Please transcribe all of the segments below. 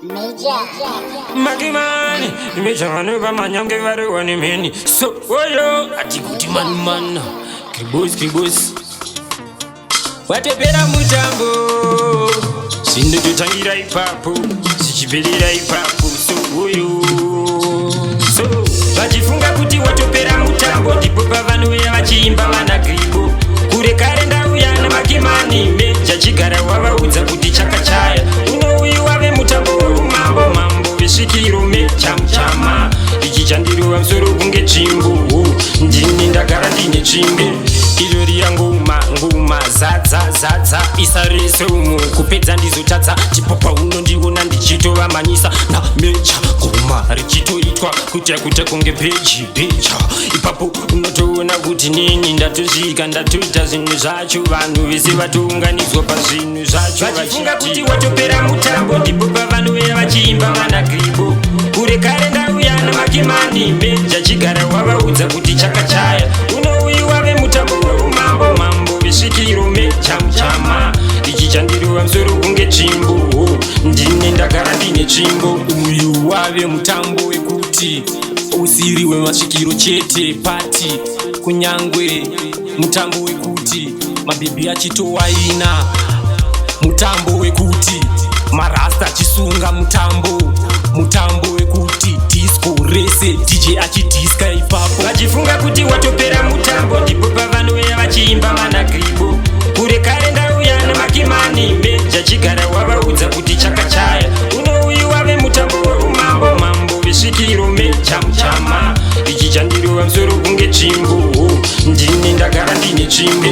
Major. Makimani, imechavanu vamanyange vari wani mheni. So oyo atikuti man man. Kribos kribos. Watepera mutambo. Zvindototangira ipapo, zvichipelera ipapo. So oyo. So vachifunga kuti watopera mutambo, ndipo pavanouya vachiimba vana Gribo. Kure kare ndauya naMakimani, Meja chigara wavaudza kuti chakachaya. Unouyu wave mutambo weumambo, mambo vesvikiro mechamuchama. Ichi chandirova musoro kunge tsvimbo, ndini ndagara ndine tsvimbo. Iro riya ngoma ngoma zadza zadza isarese umu kupedza ndizotadza. Ndipo paunondiona ndichitovamanyisa nameja, ngoma richitoitwa kuita kuita kunge peji peja. Ipapo unotoona kuti nini ndatosvika, ndatoita zvinhu zvacho, vanhu vese vatounganidzwa pazvinhu zvacho, vachifunga kuti watopera mutambo. Ndipo pavanouya vachiimba vana Gribo. Kure kare ndauya naMakimani, Meja chigara wavaudza kuti chakachaya. Unouyu wave mutambo weumambo, mambo vesvikiro mechamuchama. Ichi chandirova musoro kunge tsvimbo, ndini ndagara ndine tsvimbo. Uyu wave mutambo wekuti usiri wemasvikiro chete pati, kunyangwe mutambo wekuti mabhebhi achitowaina, mutambo wekuti marasta achisunga mutambo, mutambo wekuti disco rese DJ achidhiska ipapo. Vachifunga kuti watopera mutambo, ndipo pavanouya vachiimba vana Gribo. Kure kare ndauya naMakimani, Meja chigara wavaudza kuti chakachaya. Unouyu wave mutambo weumambo, mambo vesvikiro mechamuchama. Ichi chandirova musoro kunge tsvimbo, ndini ndagara ndine tsvimbo.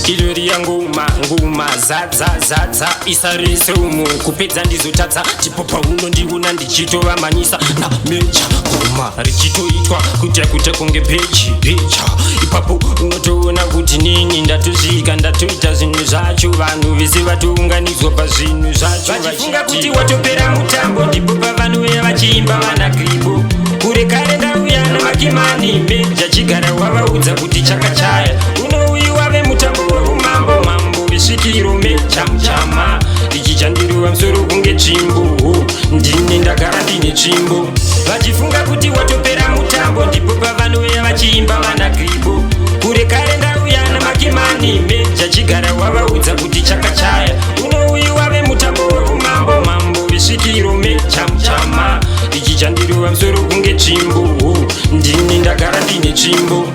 Iro riya ngoma ngoma zadza zadza isarese umu kupedza ndizotadza. Ndipo paunondiona ndichitovamanyisa nameja, ngoma richitoitwa kuita kuita kunge peji peja. Ipapo unotoona kuti nini ndatosvika, ndatoita zvinhu zvacho, vanhu vese vatounganidzwa pazvinhu zvacho, vachifunga kuti watopera mutambo. Ndipo pavanouya vachiimba vana Gribo. Kure kare ndauya naMakimani, Meja chigara wavaudza kuti chakachaya. Unouyu wave mutambo weumambo, mambo vesvikiro mechamuchama. Ichi chandirova musoro kunge tsvimbo, ndini ndagara ndine tsvimbo. Vachifunga kuti watopera mutambo, ndipo pavanouya vachiimba vana Gribo. Kure kare ndauya naMakimani, Meja chigara wavaudza kuti chakachaya. Unouyu wave mutambo weumambo, mambo vesvikiro mechamuchama. Ichi chandirova musoro kunge tsvimbo, ndini ndagara ndine tsvimbo.